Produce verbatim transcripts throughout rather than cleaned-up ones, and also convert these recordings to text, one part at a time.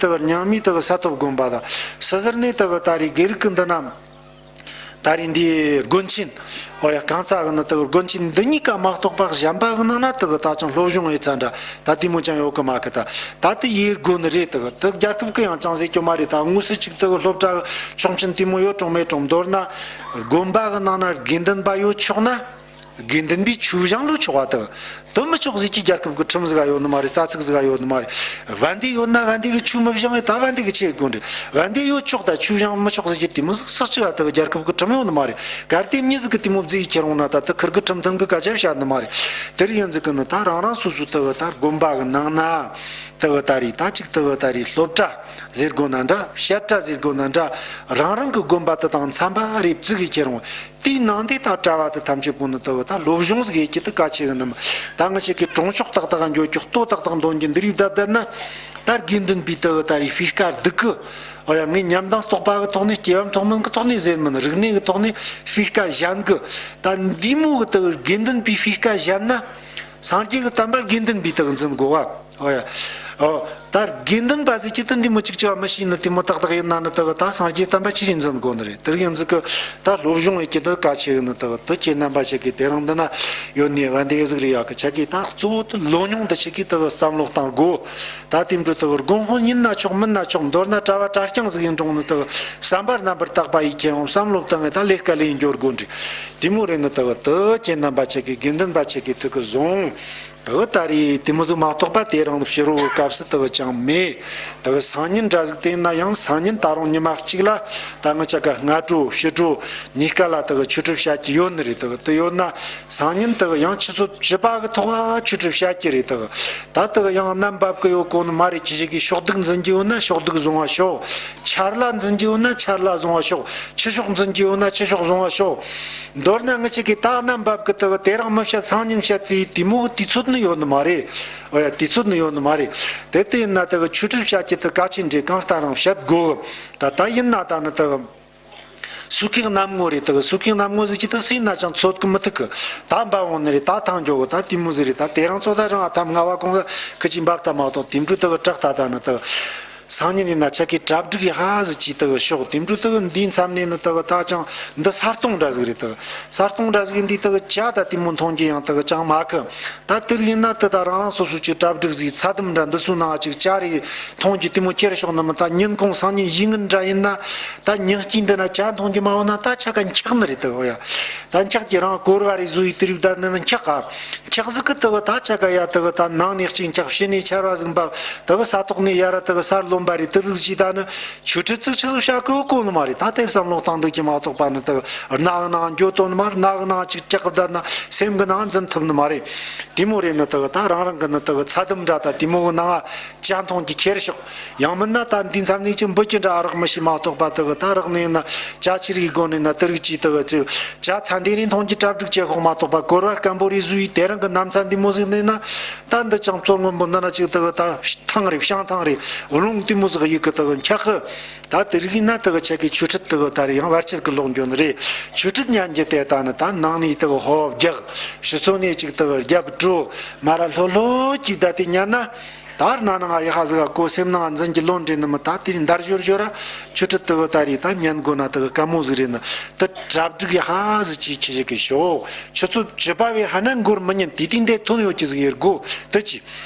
དག་རྙིང་མའི་དག་ས་ཐོབ་དགོན་པ་དང་། ཟུར་ནས་དག་ད་རེས་དགེ་ལུགས་ཀྱི་འདི་ན། ད་རེས་འདིའི་དགོན་ཆེན། ཨོ་ཡ། གང་ཙ་གི་ནི་དག་དགོན་ཆེན་འདི་གཉིས་ཀ་མ་གཏོགས་པ་གཞན་པ་གི་ནང་ན་དག་ད་ཅང་སློབ་སྦྱོང་ཡོད་ཚ་འདྲ་ད་དེ་མོ་ཅང་ཡོད་གི་མ་གི། ད་ད་དེ་ཡེ་དགོན་ནི་རེད། དག་དག་རྒྱལ་ཁབ་ཀྱི་ཡང་ཅང་ཟེར་རྒྱུ་མ་རེད། ད་དངོས་སུ་ཅིག་དག་སློབ་གྲྭ་ཆོག་མཆན་དེ་མོ་ཡོད་རུང་མེད་རུང་། མདོར་ན་དགོན་པ་གི་ནང་ན་དགེ་འདུན་པ་ཡོད་ཆོག་ན། དགེ་འདུན་པའི་ཆོས་སྦྱང་ལོ་ཆོག་པ་དག་དུ་མི་ཆོག་ཟེར་གྱི་རྒྱལ་ཁབ་ཀྱི་ཁྲིམས་ཟིག་ག་ཡོད་ནི་མ་རེད། རྩ་ཚིག་ཟིག་ག་ཡོད་ནི་མ་རེད། བན་དེ་ཡོད་ན་བན་དེ་གི་ཆོས་མི་སྦྱང་བས་ད་བན་དེ་གི་ཆེད་དགོས་རེད། བན་དེ་ཡོད་ཆོག་ད་ཆོས་སྦྱང་མི་ཆོག་ཟེར་གྱི་དེ་མོ་ཟིག་ཟག་ཆི་ག་དག་རྒྱལ་ཁབ་ཀྱི་ཁྲིམས་ཡོད་ནི་མ་རེད། གལ་ཏེ་མྱི་ཟིག་གི་དེ་མོ་བརྫིས་ཁྱེར་འོང་ན་ད་དུ་ཁུར་གི་ཁྲིམས་མཐུན་གི་སྐད་ཆ་བཤད་ནི་མ་རེད། དེར་ཡིན་ཟིག་གི་ནི་ད་རང་རང་སོ་སོའི་དག་ད་དགོན་པ་གི་ནང་ན་དག་ད་རེད། ད་ཅིག་དག་ད་རེད། སློབ་གྲྭ་ཟེར་དགོས་ན་འདྲ། བཤད་གྲྭ་ཟེར་དགོས་ན་འདྲ། རང་རང་གི་དགོན་པ་དེ་དང་འཚམ་པ་རེ་བརྩི་གི་ཁྱེར་འོང་། དེའི་ནང་དེ་ད་གྲྭ་བ་དེ་ཐམས་ཅད་པོ་ནི་དག་ད་སློབ་སྦྱོང་ཟིག་ཡེད་རྒྱུ་དེ་གལ་ཆེ་གི་ནི་མ། ད་ང་ཅག་གི་གྲོང་ཆོག་ཏག་ཏག་འགྱོ་རྒྱུ། ལྟོ་ཏག་ཏག་འདོན་རྒྱུ། འདི་རིགས་བསྡད་བསྡད་ན། ད་དགེ་འདུན་པའི་དག་ད་རེས་སྤུས་ཀ་སྡུག་གི། ཨོ་ཡ། ངས་ཉམས་མདངས་རྟོགས་པ་གི་ཐོག་ནས། སྐྱེ་བ་མཐོ་དམན་གི་ཐོག་ནས་ཟེར་མིན། རིག་གནས་གི་ཐོག་ནས་སྤུས་ཀ་ཞན་གི། ད་འདི་མོ་གི་དག་དགེ་འདུན་པའི་སྤུས་ཀ་ཞན་ན། སངས་རྒྱས་ཀྱི་བསྟན་པ་དགེ་འདུན་པའི་དག་འཛིན་དགོས་པ། ཨོ་ཡ། ཨོ། ད་དགེ་འདུན་པ་ཟེར་གྱི་དེ་འདི་མོ་གཅིག་གཅིག་མི་ཤེས་ནི་དེ་མོ་ཏག་ཏག་ཡིན་ན་ནི་དག་ད་སངས་རྒྱས་བསྟན་པ་ཅི་རིགས་འཛིན་དགོས་ནི་རེད། དེར་ཡང་ཟིག་གི་ད་སློབ་སྦྱོང་ཡེད་རྒྱུ་དེ་གལ་ཆེ་གི་ནི་དག་དེ་ཁྱེད་རྣམ་པ་ཆ་གི་དེ་རིང་འདི་ན་ཡོད་ནི་བན་དེ་ཟིག་རེད་ཡ་གི། ཆ་གི་ད་གཙོ་བོ་དེ་ལོ་ཉུང་དེ་ཆ་གི་དག་བསམ་བློ་གཏང་དགོས། ད་དེ་འདྲ་དག་དགོན་དཔོན་ཡིན་ན་ཆོག་མིན་ན་ཆོག་མདོར་ན་གྲྭ་བ་གྲྭ་རྐྱང་ཟིག་ཡིན་རུང་ནི་དག་བསམ་པ་རྣམ་པར་དག་པ་ཡེད་ཁྱེར་འོང་། བསམ་བློ་བཏང་ངས་ད་ལས་ཀ་ལས་འགྱོ་དགོས་འདྲ། དེ་མོ་རེད་ནི་དག་དེ་ཁྱེད་རྣམ་པ་ཆ་གི་དགེ་འདུན་པ་ཆ་གི་དག་གི་བཟུང་། དག་ད་རེས་དེ་མོ་ཟིག་མ་གཏོགས་པ་དེ་རིང་ཕྱི་རུ་སྐབས་སུ་དག་ཅང་མེད། དག་སང་ཉིན་འདྲ་ཟིག་དེ་ཡིན་ན་ཡང་སང་ཉིན་ད་རུང་ཉི་མ་གཅིག་ལ་ད་ང་ཅག་ག་སྔ་དྲོ་ཕྱི་དྲོ་གཉིས་ཀ་ལ་དག་ཆོས་ཁྲིད་བཤད་རྒྱུ་ཡོད་ནི་རེད། དག་དེ་ཡོད་ན་སང་ཉིན་དག་ཡང་ཆུ་ཚོད་བཅུ་པ་གི་ཐོག་ཆོས་ཁྲིད་བཤད་རྒྱུ་རེད། དག་ད་དག་ཡང་གནམ་འབབ་གི་ཡོད་གོ་ནི་མ་རེད། ཁྱེད་ཅག་གིས་ཕྱོགས་བསྡུས་འཛིན་རྒྱུ་ཡོད་ན་ཕྱོགས་བསྡུས་བཟུང་བ་ཤོག་ཆར་ལ་འཛིན་རྒྱུ་ཡོད་ན་ཆར་ལ་བཟུང་བ་ཤོག་ཆུ་ཤོག་འཛིན་རྒྱུ་ཡོད་ན་ཆུ་ཤོག་བཟུང་བ་ཤོག་མདོར་ན་ང་ཅག་གིས་ད་གནམ་འབབ་གི་དག་དེ་རིང་མི་བཤད་སང་ཉིན་བཤད་ཟེར་དེ་མོ་གི་དུས་ཚོད་ནི་ཡོད་ནི་མ་རེད། ཨོ་ཡ། དུས་ཚོད་ནི་ཡོད་ནི་མ་རེད། དེ་ལྟ་ཡིན་ན་དག་ཆོས་ཁྲིད་བཤད་རྒྱུ་དེ་གལ་ཆེན་རེད། གང་ལྟར་རང་བཤད་དགོས། ད་ད་ཡིན་ན་ད་ནི་དག་སུ་ཁེག་གནམ་ངོ་རེད། དག་སུ་ཁེག་གནམ་ངོ་ཟེར་གྱི་དེ་སུ་ཡིན་ན་ཅང་ཚོད་གི་མི་ཐུབ་གི། ད་འབབ་འོང་ནི་རེད། ད་ཐང་འགྱོ་གི། ད་དེ་མོ་ཟིག་རེད། ད་དེ་རིང་ཚོད་ད་རང་ཨ་ཐམ་ང་བ་གོང་ས་ཁི་ཅིག་འབབ་ད་མ་གཏོགས་དེ་འདྲ་དག་དྲག་ད་ད་ནི་དག་སང་ཉིན་ཡིན་ན་ཆ་གི་གྲ་སྒྲིག་ཡ་ཧ་ཟིག་ཅིག་དག་ཤོག་དེ་འདྲ་དག་འདིའི་མཚམས་ནས་ནི་དག་ད་ཅང་འདི་ས་སྟོང་འདྲ་ཟིག་རེད། དག་ས་སྟོང་འདྲ་ཟིག་འདི་དག་ཇ་ད་དེ་མོ་འཐུང་རྒྱུ་ཡང་དག་ཅང་མ་གི། ད་དེར་ཡིན་ན་དེ་ད་རང་རང་སོ་སོ་ཅིག་གྲ་སྒྲིག་ཟིག་ཚ་དམ་འདྲ་འདི་ཚོའི་ནང་ཅིག་ཇ་རེ་འཐུང་རྒྱུ་དེ་མོ་ཁྱེར་ཤོག་ནི་མི། ད་ཉིན་གུང་སང་ཉིན་ཡིན་ངན་འདྲ་ཡིན་ན་ད་ཉིན་དཀྱིལ་འདི་ན་ཇ་འཐུང་རྒྱུ་མ་འོང་ན་ད་ཆ་ག་འཁྱག་ནི་རེད། དག་ཨོ་ཡ། ད་འཁྱག་གི་རང་གོར་བ་རེ་བཟོ་ཡི་དེ་རིགས་ད་ནི་ན་འཁྱག་ག། འཁྱག་ཟིག་གི་དག་ད་ཆ་ག་ཡ་དག་ད་ནང་ནས་གཅིག་འཁྱག་ཕྱི་ནས་ཆར་བ་ཟིག་འབབ། དག་ས་ཐོག་ནས་ཡར་དག་སར་རློན་པ་རེད། དེ་ཟིག་ཅིག་ད་ནི་ཆོས་ཁྲིད་ཙིག་ཆི་ཟིག་བྱ་གོ་གོ་ནི་མ་རེད། ད་དེ་བསམ་བློ་བཏང་འདུག་གི་མ་གཏོགས་པ་ནི་དག་རྣ་གི་ནང་འགྱོ་དོ་ནི་མ་རེད། རྣ་གི་ནང་ཅིག་སྐྲག་བསྡད་ན་སེམས་གི་ནང་འཛིན་ཐུབ་ནི་མ་རེད། དེ་མོ་རེད་ནི་དག་ད་རང་རང་གི་ནི་དག་ཚ་དམ་འདྲ་ད་དེ་མོ་གི་ནང་ཇ་འཐུང་གི་ཁྱེར་ཤོག་ཡང་མིན་ན་ད་འདི་མཚམས་ནས་ཅི་འབུད་ཀྱི་འདྲ་ཨ་རག་མི་ཤེས་མ་གཏོགས་པ་དག་ད་རག་ནས་ན་ཇ་ཆི་རིགས་དགོས་ནས་ན་དེ་རིགས་ཅིག་དག་ཅི་ཇ་ཚ་འདི་རིང་འཐུང་གི་གྲ་སྒྲིག་བྱེད་ཤོག་མ་གཏོགས་པ་གོར་བ་སྐམ་པོ་རེ་བཟོས་ཡི་དེ་རིང་གི་གནམ་ས་འདི་མོ་ཟིག་ནས་ན་ད་འདི་ཅང་བཙོ་སྔོན་པོ་འདི་ན་ཅིག་དག་ད་ཐང་རེ་བཤང་ཐང་རེ་རླུང་འདི་མོ་ཟིག་ཡི་གི་དག་འཁྱག་གི། ད་དེ་རིགས་ན་དག་ཆ་གི་ཆོས་ཁྲིད་དག་ད་རེ་ཡང་བར་ཆད་གི་ལོག་འགྱོ་ནི་རེད། ཆོས་ཁྲིད་ཉན་རྒྱུ་དེ་ད་ནི་ད་ནང་ནས་དག་ཧོབ་རྒྱག་ཕྱི་ཚོ་ནས་ཅིག་དག་རྒྱབ་འགྲོ་མ་ར་ལྷོད་ལྷོད་ཀྱིས་བསྡད་དེ་ཉན་ན། ད་རྣ་ནང་ཡ་ཧ་ཟིག་ག་གོ་སེམས་ནང་འཛིན་གྱི་ལོན་འདྲེ་ནི་མི། ད་དེ་རིང་འདར་ཞོར་ཞོར་ར་ཆོས་ཁྲིད་དག་ད་རེས་ད་ཉན་དགོས་ན་དག་དཀའ་མོ་ཟིག་རེད་ནི། དེ་གྲ་སྒྲིག་ཡ་ཧ་ཟིག་ཅིག་ཁྱེད་ཅག་གི་ཤོག་ཆུ་ཚོད་བཅུ་པ་བས་ཧ་ན་འགོར་མི་ཉན། དེ་དུས་འདི་ཐོན་ཡོད་ཀྱི་ཟིག་ཡེར་དགོ་དེ་ཅི།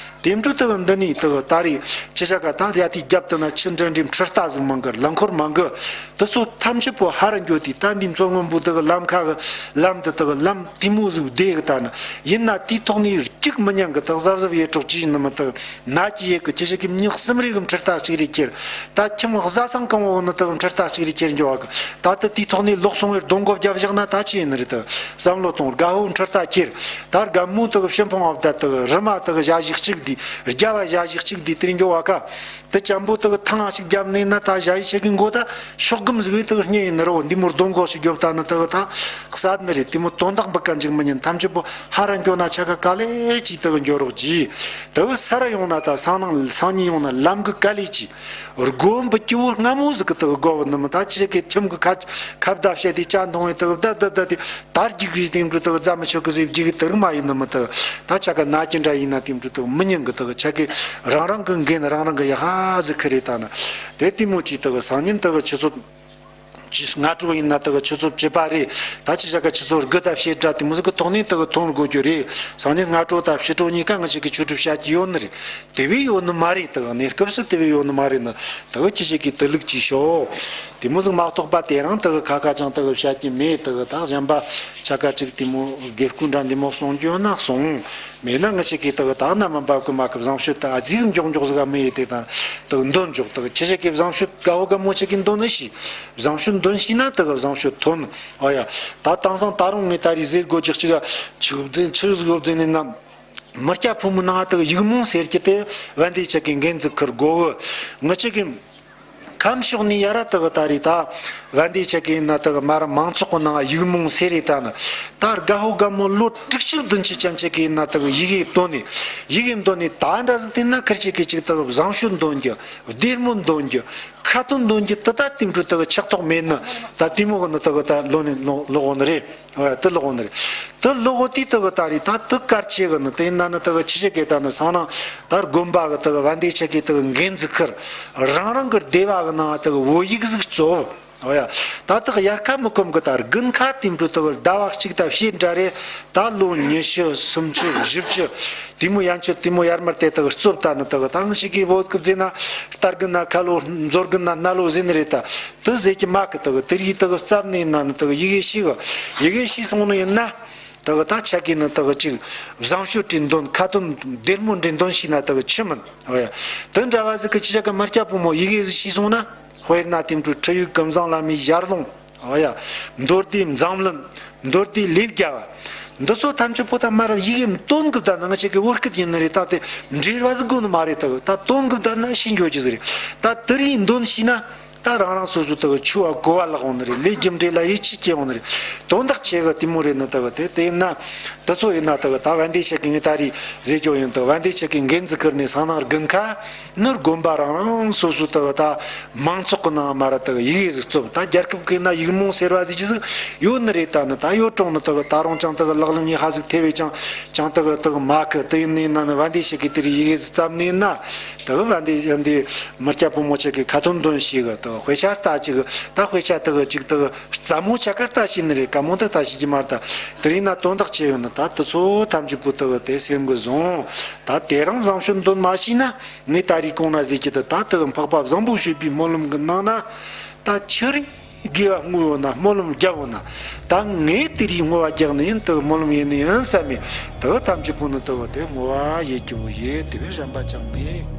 དེ་འཕྲོ་དག་འདི་ནས་དག་ད་རེས་ཁྱེད་ཅག་ག་ད་ཡ་དེ་རྒྱབ་དུ་ན་ཆུ་འདྲེན་འདྲེ་འཕྲུལ་རྟ་ཟིག་མང་གི། རླངས་འཁོར་མང་གི། དེ་ཚོ་ཐམས་ཅད་པོ་ཧ་ར་འགྱོ་དུས་ད་འདི་མཚོ་སྔོན་པོ་དག་ལམ་ཁ་གི་ལམ་དུ་དག་ལམ་དེ་མོ་ཟིག་བདེ་གི། ད་ནི་ཡིན་ན་དེའི་ཐོག་ནས་རྒྱུག་མི་ཉན་གི། དག་གཟབ་གཟབ་ཡེ་གྲོགས་ཅི་ཡིན་ནི་མི་དག་ན་གི་ཡེ་གི། ཁྱེད་ཅག་གི་མྱི་གསུམ་རེ་གི་འཕྲུལ་རྟ་གཅིག་རེ་ཁྱེར། ད་ཁྱིམ་བཟའ་ཚང་གང་བོ་ནི་དག་འཕྲུལ་རྟ་གཅིག་རེ་ཁྱེར་འགྱོ་བ་གི། ད་ལྟ་དེའི་ཐོག་ནས་ལོག་སོང་བའི་སྡོང་མགོ་བརྒྱབ་བཞག་ན་ད་ཅི་ཡིན་ནི་རེད། དག་བསམ་བློ་གཏོང་། རྒད་པོ་འཕྲུལ་རྟ་ཁྱེར། ད་རྒད་མོ་དག་ཕྱི་འཕང་བ་བསྡད། དག་རི་མ་དག་ཞ་ཞིག་གཅིག་དེ་རྒྱ་བ་ཞ་ཞིག་གཅིག་དེ་དེར་འགྱོ་བ་ཀ། དེ་ཅམ་པོ་དག་ཐང་ཞིག་བརྒྱབ་ནས་ན་ད་ཞ་ཡི་ཆེ་གི་མགོ་ད་ཤོག་སྒམ་ཟིག་བས་དག་རྙེད་ཡིན་ནི་རོ། འདི་མོར་སྡོང་མགོ་ཞིག་རྒྱོབ་ད་ནི་དག་ད་གསད་ནི་རེད། དེ་མོ་དོན་དག་འབུ་ཀ་འཇིག་མི་ཉན། ཐམས་ཅད་པོ་ཧ་ར་འགྱོ་ན་ཆ་ག་ག་ལེ་ཅིག་དག་འགྱོ་རོགས་གྱིས། དག་ས་ར་ཡོང་ན་ད་སང་ནང་སང་ཉིན་ཡོང་ན་ལམ་གི་ག་ལེ་ཅིག་སྒོ་འབུ་སྐྱི་བོ་སྔ་མོ་ཟིག་གི་དག་སྒོ་བ་ནི་མི། ད་ཅི་གི་ཁྱིམ་གི་ཁ་ཁ་བརྡ་བཤད་དེ་ཅ་འཐུང་བའི་དག་བརྡ་བརྡ་བརྡ་དེ། ད་རྒྱུག་རེས་དེ་འདྲ་དག་རྫ་མི་ཆོག་གི་ཟེར་རྒྱུག་གི་དེ་རིགས་མ་ཡིན་ནི་མི་དག་ད་ཆ་ག་ན་གྱི་འདྲ་ཡིན་ན་དེ་འདྲ་དག་མི་ཉན། གི་དག་ཆ་གི་རང་རང་གི་འགན་རང་རང་གི་ཡ་ཧ་ཟི་ཁི་རེད་ད་ན། དེ་དེ་མོ་ཅིག་དག་སང་ཉིན་དག་ཆུ་ཚོད་ཅི་སྔ་དྲོ་ཡིན་ན་དག་ཆུ་ཚོད་བཅུ་པ་རེད། ད་ཅི་བྱ་ག་ཆུ་ཚོད་དགུ་དང་ཕྱེད་དྲ་དེ་མོ་ཟིག་གི་ཐོག་ནས་དག་ཐོན་དགོས་རྒྱུ་རེད། སང་ཉིན་སྔ་དྲོ་དང་ཕྱི་དྲོ་གཉིས་ཀ་ང་ཅག་གི་ཆོས་སྒྲུབ་བྱ་རྒྱུ་ཡོད་ནི་རེད། དེ་བས་ཡོད་ནི་མ་རེད། དག་གནས་སྐབས་སུ་དེ་བས་ཡོད་ནི་མ་རེད་ན། དག་ཁྱེད་ཅག་གིས་དུ་ལུགས་ཀྱིས་ཤོག་དེ་མོ་ཟིག་མ་གཏོགས་པ་དེ་རང་དག་ཁ་ཁ་ཅང་དག་བྱ་རྒྱུ་མེད། དག་ད་གཞན་པ་ཆ་ག་ཅིག་དེ་མོ་དགེ་སྐུ་འདྲ་འདི་མོ་གསུང་རྒྱུ་ན་གསུང་། མེད་ན་ང་ཅག་གིས་དག་ད་ན་མ་འབབ་གི་མ་གི་བཟང་སྤྱོད་ད་ཨ་ཙིག་མགྱོགས་མགྱོགས་ཟིག་ག་མི་ཡེ་དེ་དང་དག་འདོན་འཇོག་དག་ཁྱེད་ཅག་གིས་བཟང་སྤྱོད་དགའ་བོ་དགའ་མོ་ཅག་གིས་འདོན་ནི་ཤི། བཟང་སྤྱོད་འདོན་ཤི་ན་དག་བཟང་སྤྱོད་ཐོན། ཨོ་ཡ། ད་དེང་སང་ད་རུང་ངས་ད་རེས་ཟེར་དགོས་རྒྱུ་གཅིག་ག་ཆུ་བཟེ་ཆུ་བཟེ་བོ་བཟེ་ནས་ན། མི་སྐྱ་ཕོ་མོའི་ནང་དུ་ཡིག་རྨོངས་ཟེར་གྱི་དེ་བན་དེ་ཆ་གི་འགན་འཛུགས་ཁུར་དགོས་གི། ང་ཅག་གི་ཁམས་ཕྱོགས་ནས་ཡ་ར་དག་ད་རེད་ད། བན་དེ་ཆ་གི་ཡིན་ན་དག་མ་ར་མང་ཚོགས་ཀྱི་ནང་ཡིག་རྨོངས་ཟེར་རེད་ད་ན། ད་དགའ་བོ་དགའ་མོ་ལོ་དྲུག་ཅུ་བདུན་ཅུ་ཅན་ཆ་གི་ཡིན་ན་དག་ཡི་གེ་འདོན་ནས། ཡི་གེ་འདོན་ནས་ད་འདྲ་ཟིག་དེ་ན་ཁིར་ཅིག་གི་ཅིག་དག་བཟང་སྤྱོད་འདོན་རྒྱུ། བདེ་སྨོན་འདོན་རྒྱུ། ཁ་ཏོན་འདོན་རྒྱུ་དེ་ད་དེ་འཕྲོ་དག་ཆགས་ཐོག་མེད་ནི། ད་དེ་མོ་གི་ནི་དག་ད་ལོ་ནས་ལོ་ལོ་གོ་ནི་རེད། ཨོ་ཡ། དེ་ལོ་གོ་ནི་རེད། དེ་ལོ་གོ་དེ་དག་ད་རེད་ད། དེ་གལ་ཆེ་གི་ནི་དེ་ཡིན་ན་ནི་དག་ཁྱེད་ཅག་གི་ད་ནི་སང་ནང་ད་དགོན་པ་གི་དག་བན་དེ་ཆ་གི་དག་འགན་འཛུགས་ཁུར། རང་རང་གི་སྡེ་བ་གི་ནང་དག་བོད་ཡིག་ཟིག་གཙོ་བོ། ཨོ་ཡ། ད་དག་ཡར་ཁ་མི་ཁོམ་གི་ད་དགུན་ཁ་དེ་འཕྲོ་དག་ཟླ་བ་གཅིག་ད་ཕྱེད་འདྲ་རེད། ད་ལོ་ཉི་ཤུ་སུམ་ཅུ་བཞི་བཅུ་དེ་མོ་ཡན་ཆོད་དེ་མོ་ཡར་མར་དེ་དག་རྩོབ་ད་ནི་དག་ད་ང་ཅག་གི་བོད་སྐད་ཟེར་ན་རྟ་རྒན་ན་ཁ་ལོ། མཛོ་རྒན་ན་སྣ་ལོ་ཟེར་ནི་རེད་ད། དེ་ཟེར་གྱི་མ་གི་དག་དེ་རིགས་དག་བརྩམས་ནས་ན་ནི་དག་ཡི་གེ་ཤེས་གི། ཡི་གེ་ཤེས་སོང་ནི་ཡིན་ན། དག་ད་ཆ་གི་ནི་དག་ཅིག་བཟང་སྤྱོད་འདྲ་འདོན། ཁ་ཏོན་བདེ་སྨོན་འདྲ་འདོན་ཤེས་ན་དག་ཆི་མིན། ཨོ་ཡ། དེ་འདྲ་བ་ཟིག་གི་ཁྱེད་ཅག་གི་མི་སྐྱ་ཕོ་མོ་ཡི་གེ་ཟིག་ཤེས་སོང་ན། དཔེར་ན་དེ་འཕྲོ་ཁྲིད་ཡིག་ཀུན་བཟང་བླ་མའི་ཞལ་ལུང་། ཨོ་ཡ། མདོ་སྡེ་འཛམ་གླིང་། མདོ་སྡེ་ལེབ་རྒྱལ་བ། འདི་ཚོ་ཐམས་ཅད་པོ་ད་མར་ཡི་གེ་འདོན་གི་བསྡད་ན། ང་ཅག་གི་བོད་སྐད་ཡིན་ནི་རེད་ད། དེ་འབྲེལ་བ་ཟིག་དགོས་ནི་མ་རེད་ད། ད་འདོན་གི་བསྡད་ན་ཤེས་འགྱོ་རྒྱུ་ཟིག་རེད། ད་དེ་རིགས་འདོན་ཤེས་ན། ད་རང་རང་སོ་སོ་དག་ཆོས་པ་གོ་བ་ལེགས་འོང་ནི་རེད། ལས་རྒྱུ་འབྲས་ལ་ཡིད་ཆེས་སྐྱེ་འོང་ནི་རེད། དོན་དག་ཆེ་གི་དེ་མོ་རེད་ནི་དག་དེ་དེ་ཡིན་ན། དེ་ཚོ་ཡིན་ན་དག་ད་བན་དེ་ཆ་གི་ངས་ད་རེས་ཟེར་རྒྱུ་ཡིན་དག་བན་དེ་ཆ་གི་འགན་འཛུགས་ཁུར་ནས་སང་ནང་དགུན་ཁ་ནི་དགོན་པ་རང་རང་སོ་སོ་དག་ད་མང་ཚོགས་གི་ནང་མར་དག་ཡི་གེ་ཟིག་རྩོབ། ད་རྒྱལ་ཁབ་གི་ན་ཡིག་རྨོངས་ཟེར་བ་ཟིག་ཅི་ཟིག་ཡོད་ནི་རེད། ད་ནི་ད་ཡོད་རུང་ནི་དག་ད་རུང་ཅང་དག་ལག་ལེན་ཡེ་ཧ་ཟིག་ཐེབས་བས་ཅང་ཅང་དག་དག་མ་གི། དེ་ཡིན་ནི་ན་ནི་བན་དེ་ཆ་གི་དེ་རིགས་ཡི་གེ་ཟིག་བརྩམས་ནི་ན། དག་བན་དེ་ཡང་དེ་མི་སྐྱ་ཕོ་མོ་ཆ་གི་ཁ་ཏོན་འདོན་ཤེས་གི། དག་དཔེ་ཆ་ལྟ་ཅིག་ད་དཔེ་ཆ་དག་ཅིག་དག་རྩ་མོ་ཆ་ག་ལྟ་ཤེས་ནི་རེད། དཀའ་མོ་ད་ལྟ་ཤེས་ཀྱི་མ་རེད་ད། དེ་རིང་ན་དོན་དག་ཆེ་ཡོད་ན་ད་དེ་ཚོ་ཐམས་ཅད་པོ་དག་དེ་སེམས་གི་བཟུང་། ད་དེ་རང་བཟང་སྤྱོད་འདོན་མ་ཤེས་ན། ངས་ད་རེས་གོང་ན་ཟེར་གྱི་དེ་ད་དག་འཕགས་པ་བཟང་པོ་སྤྱོད་པའི་སྨོན་ལམ་གི་ནང་ན་ད་ཆི་རེད། དགེ་བ་བསྔོ་འོ་ན། སྨོན་ལམ་རྒྱབ་འོ་ན། ད་ངས་དེ་རིགས་བསྔོ་བ་རྒྱག་ནི་ཡིན། དེ་སྨོན་ལམ་ཡིན་ནི་ཡིན་བསམ་མེད། དེ་ཐམས་ཅད་པོ་ནི་དེ་བ་དེ་བསྔོ་བ་ཡེད་རྒྱུ་བོ་ཡིན། དེ་བས་གཞན་པ་ཅང་མེད།